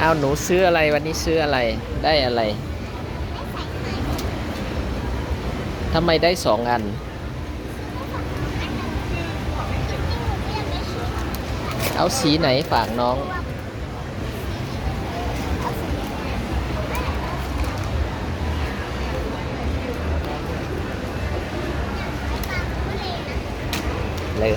ອ້າວ ໜູຊື້ອະໄລ? ວັນນີ້ຊື້ອະໄລ? ໄດ້ອະໄລ? ທຳໄມໄດ້ສອງອັນ? ເອົາສີໄຫນ? ຝາກນ້ອງ ເລີຍ.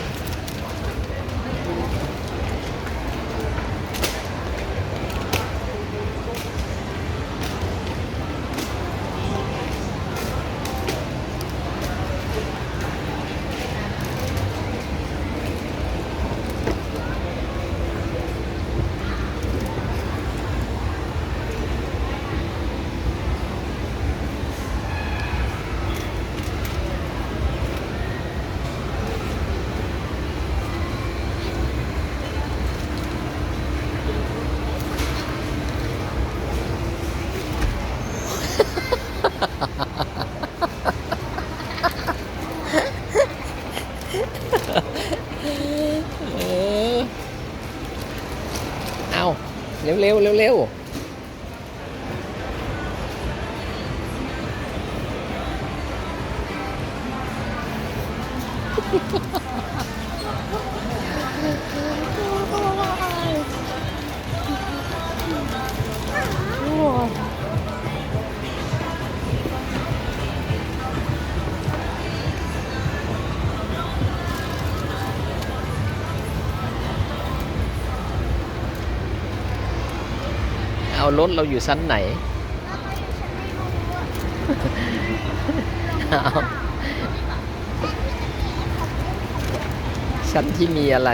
ເອີ ເອົ້າ ເລັວໆ ເລັວໆ. ເອົາ ລົດເຮົາຢູ່ຊັ້ນໃດ? ເອົາ ຊັ້ນທີ່ມີອະໄລ?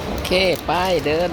ໂອເຄ ໄປເດີນ.